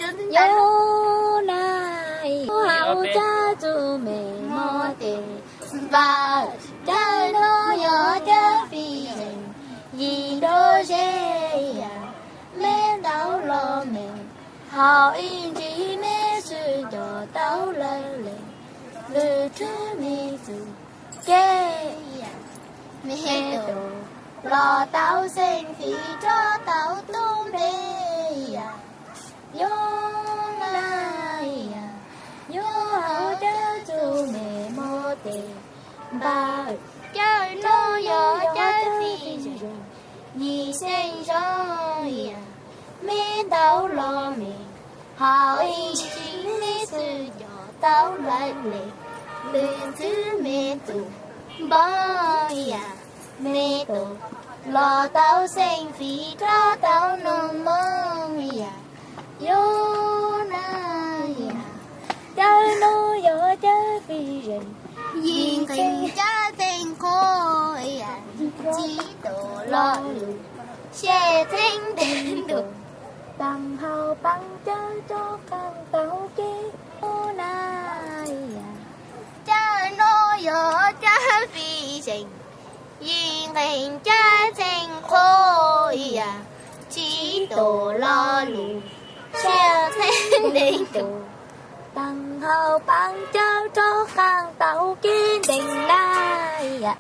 Yog na, hauv cawv txuj me mov tes, npawg, cawv no yog cawv fij zeej, yim nrov ze yam, me ntau los me, hauv ib ntsis me xwb nco tau lawm le, lwm txwv me txuj kev yam, me tus los tau xeeb fij rov tau tub npe yam. Yog na, yog hauv cawv txuj me mov tes, npawg, cawv no yog cawv fij zeej, yim xeeb zoo yam, me ntau los me, hauv ib ntsis me xwb nco tau lawm le, lwm txwv me tus npawg yam, me tus los tau xeeb fij rov tau nug moo yam. Yog na, yam, cawv no yog cawv fij zeej, yim nqe cawv txeeb qhua yam, tsis tus lo lus, xya txheeb ntev ntus, taag hau paab cawv rov qaab tau kev. Yog na, yam, cawv no yog cawv fij zeej, yim nqe cawv txeeb qhua yam, tsis tus lo lus, xya txheeb ntev ntus, taag hau paab cawv rov qaab tau kev ntev na yam.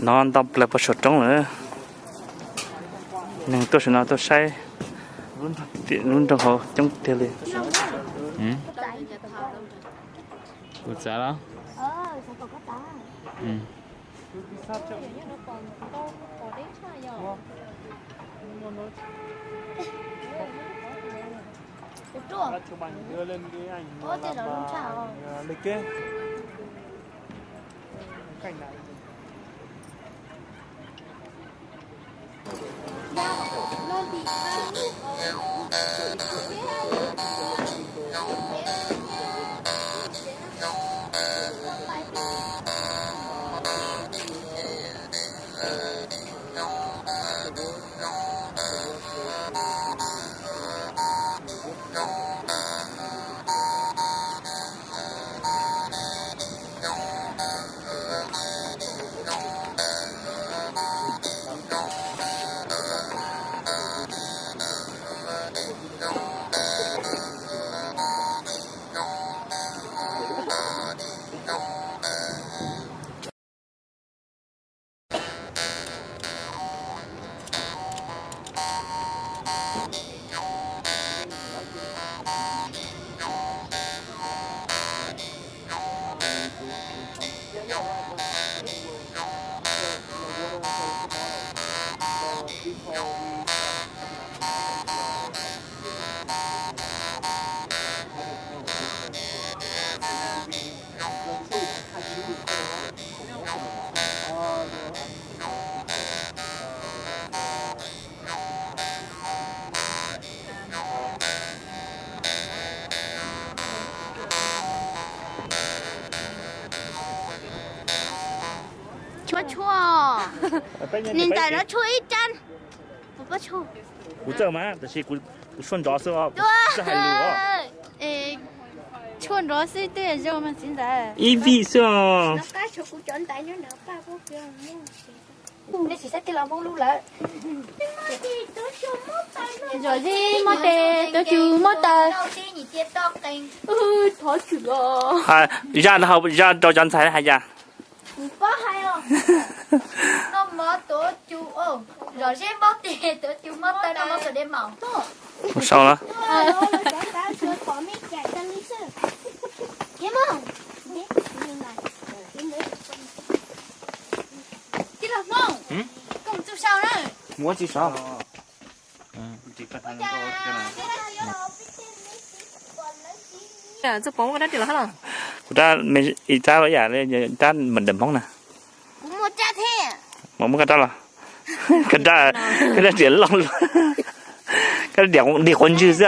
No nto plawg puag saum roob lawm. Neeg tuaj saum no tuaj saib, lub nroog hauv coob tiag li. Kuv txav los? Tshuaj tshuaj, niag ntxawm no tshuaj ib rab. Kuv txawj mas tab sis kuv tshuaj nrov xwb os, tsis hais lus os. Tshuaj nrov xwb twb zoo mas txiv ntxawm. Ib vij xwb os. Zom zeb mob tes tuav cus mob taw. Thov txim os. Zaj no, zaj rau cov ntxhais hais yam. Ua sau na. Mus ua tsis sau. Kuv rab me ib rab los yam rab npam ntawm Hmoob na. Kuv muaj rab thiab. Mas muab koj rab los. Koj rab, koj rab diam loj, koj rab diam dim qhov ntswg xwb.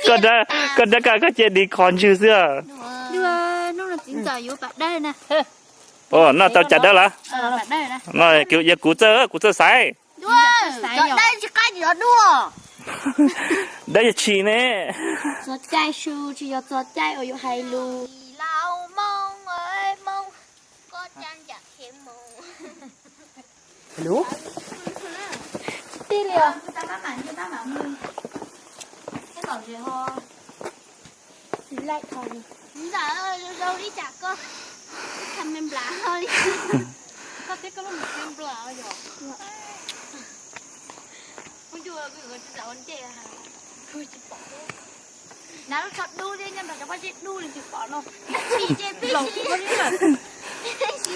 Koj rab, koj rab koj, koj cia dim qhov ntswg xwb. Noj tau cas dawb lawm? No yog kuv txawj, kuv txawj xaiv. Yog dub. Dawb yog tshis ne. Txog caij su tsis yog txog caij uas yuav hais lus. Laus Hmoob, Hmoob, koj cab ncaim khiav mus. Tib li os. Ntawd zoo li cas koj, koj me nplas li. Koj tib koj lub me nplas yog. Kuv yuav kuv yuav tsis tau ntej. Nav lub tsho dub thiab nyob nrog cov pob zeb dub li tsis pom no. Tsis ces peb si.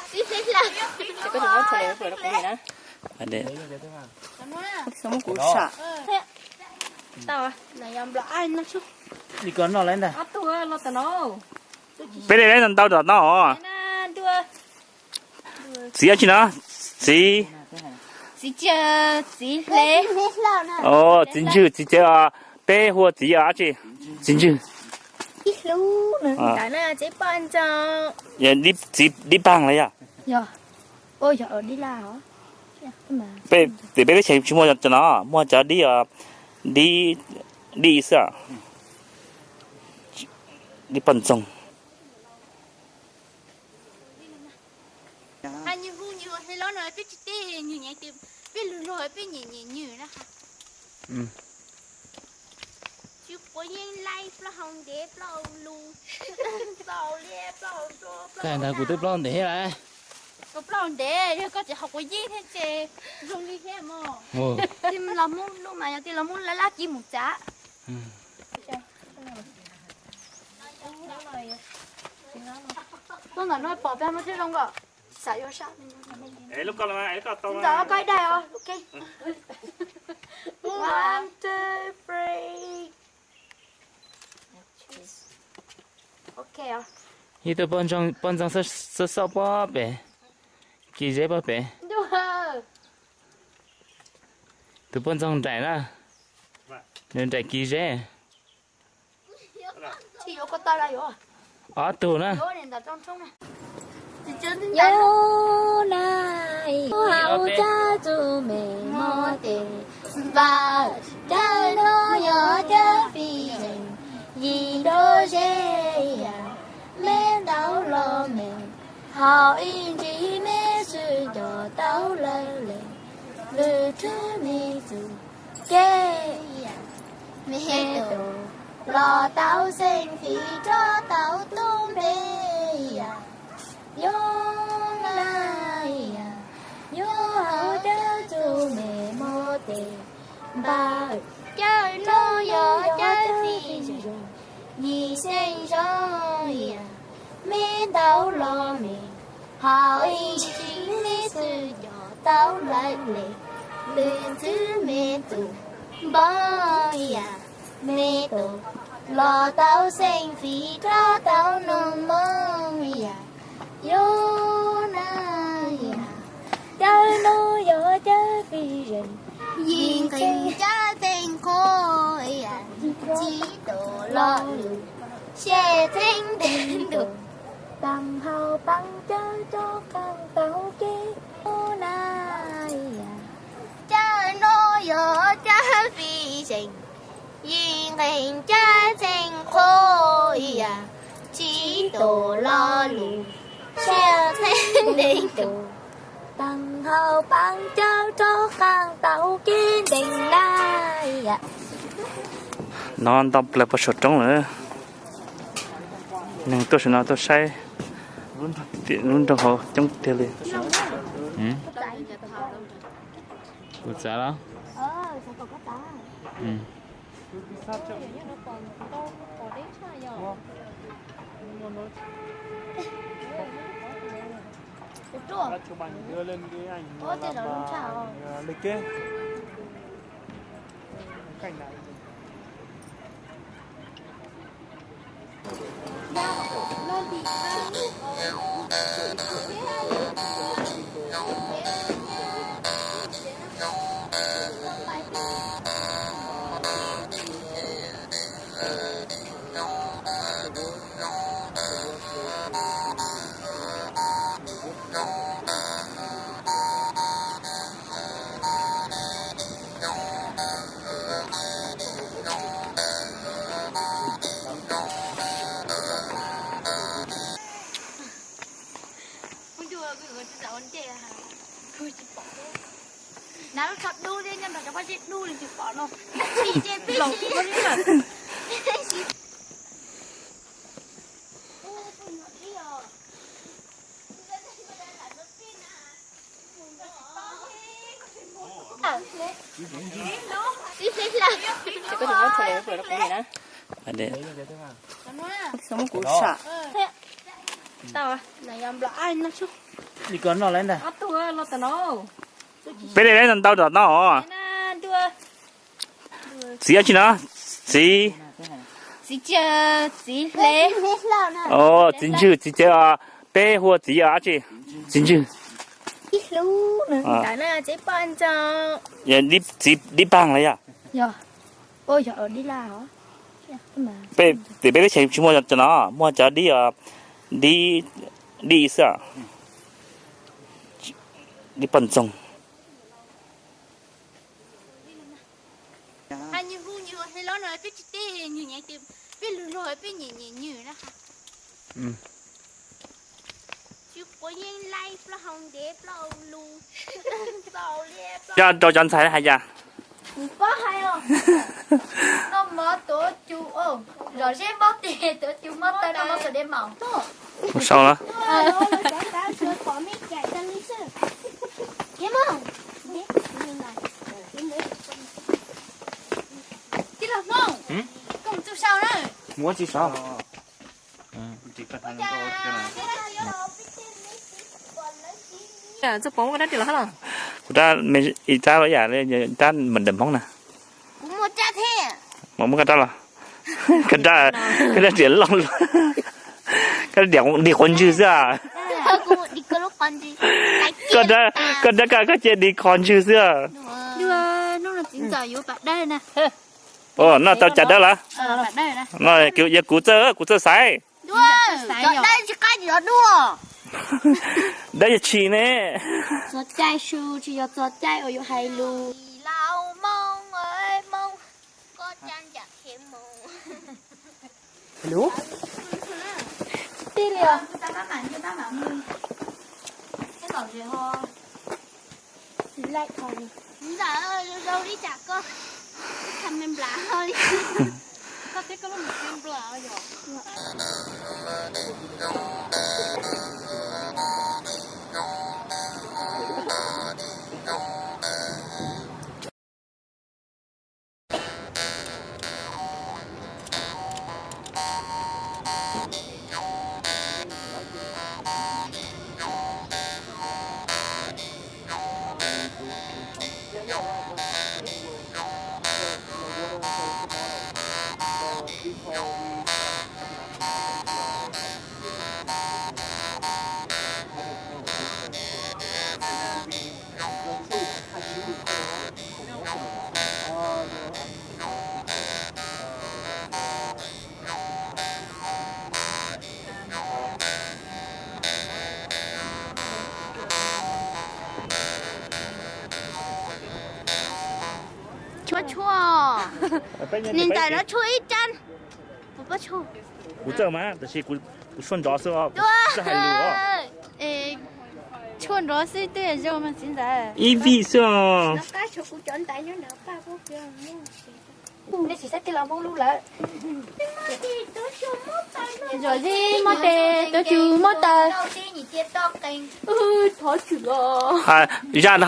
Tsis koj tsis muab tsho lawm, pub rau kuv na. Tau, na yog nplos ai no tsuj. Ob tug los tam no. Peb li ntau tom no. Txiv dab tsi no? Txiv, txiv, txiv hle. Txiv ntswg, txiv cawv os. Peb hu ua txiv os dab tsi? Txiv ntswg. Ib hlub ntawd na, txiv poj ntxoog. Txiv dib pag los yog? Yog. Ua yog dib laj os. Peb, peb teb chaws tsis muaj cov no, muaj cov dib, dib, dib xwb. Dib poj ntxoog. Nws hu nws ua Hli Lob no peb tsis teb, nws nyiam tias peb luag luag peb nyiam nyiam nws na. Tsis quav yeej laij plaub hau ntev plaub hau lus. Koj ntag kuv twb plaub hau ntev thiab lauj. Kuv plaub hau ntev, yog koj tsis haus quav yeej thiab ces zoo li thiab mog. Los muab lub mas yog tias los muab laj laj kiv mus txav. Tuaj ntawm no pom peb muaj tib zoo nkaus. Xav yuav sab. Ntawm koj ib daim os. One, two, three. Ib tug poj ntxoog xauj xauj pob pem, kis zeb pob pem. Tus poj ntxoog nraim na, nws nraim kis zeb. Ob tug na. Yus na, hauv caj txug me muab tes npaj, cawm no yog cawm fij zeem, yim nrog ze yam, me ntau los me, hauv ib ntsis me xwb coj tau lawm le, lwm thwv me txuj kev yam, me tus los tau xeeb fij rov tau tub npe yam. Yus na, yus hauv caj txug me muab tes npaj, cawm no yog cawm fij zeem, yim xeeb zoo yam, me ntau los me, hauv ib ntsis me xwb coj tau lawm le, lwm thwv me tus npoo yam, me tus los tau xeeb fij rov tau nug moo yam. Yus na, yus cawm no yog cawm fij zeem, yim nqis cawm teeb qhua yam, tsis tus lo lus, xya txheeb ntev ntus, taag hau paab cawm rov qaab tau kev. Yus na, yus cawm no yog cawm fij zeem, yim nqis cawm teeb qhua yam, tsis tus lo lus, xya txheeb ntev ntus, taag hau paab cawm rov qaab tau kev ntev na yam. No ntau plaws puag saum roob lawm. Neeg tuaj saum no tuaj saib, lub nroog hauv coob tiag li. Kuv txav los? Nav lub tsho dub thiab nyob nrog cov pob zeb dub li tsis pom no. Los Peb de ntau tom no. Txiv dab tsi no? Txiv, txiv hle, txiv ntswg, txiv cawv, peb hu ua txiv dab tsi? Txiv ntswg. Txiv dib paag los yog? Peb teb chaws tsis muaj cov no, muaj cov dib, dib, dib xwb, dib poj ntxoog. Coj rau cov ntxhais hais cas? Mus pab hais os. Noj mov tuav cus, zom zeb mob tes, tuav cus mob taw, noj mov xaum de maum. Mus sau na. Tij laug Hmoob, koj mus txug sau na. Mus ua tsi sau? Txuj pov muab koj rab riam los hab los? Kuv rab, ib rab los yam rab mem ntawm Hmoob na. Kuv muaj rab thiab. Mas muab koj rab los. Koj rab, koj rab riam loj, koj rab riam dig quav ntswg xwb. Koj rab, koj rab, koj cia dig quav ntswg xwb. Hnub no txiv ntxawm yuav pas dawb na. Noj tau cas dawb lawm? Noj, yog kuv txawj, kuv txawj xaiv. Dawb tsis qab, tsis yog dub. Dawb yog tshis ne. Txog caij su tsis yog txog caij uas yuav hais lus. Laus Hmoob, Hmoob, koj ca ncav khev mus. Tij li os. Ntxawm, zoo zoo li cas koj, koj me nplas ho li. Koj thiab koj lub me nplas yog. Tshuaj tshuaj. Niag ntxawm no tshuaj ib rab. Kuv txawj mas tab sis kuv tshuaj nrov xwb, kuv txawj hais lus. Tshuaj nrov xwb twb zoo mas txiv ntxawm. Ib vij xwb os. Nej tsis saib tij laug Hmoob lub lawm. Zom zeb mob tes, tuav cus mob taw. Thov txim os. Zaj no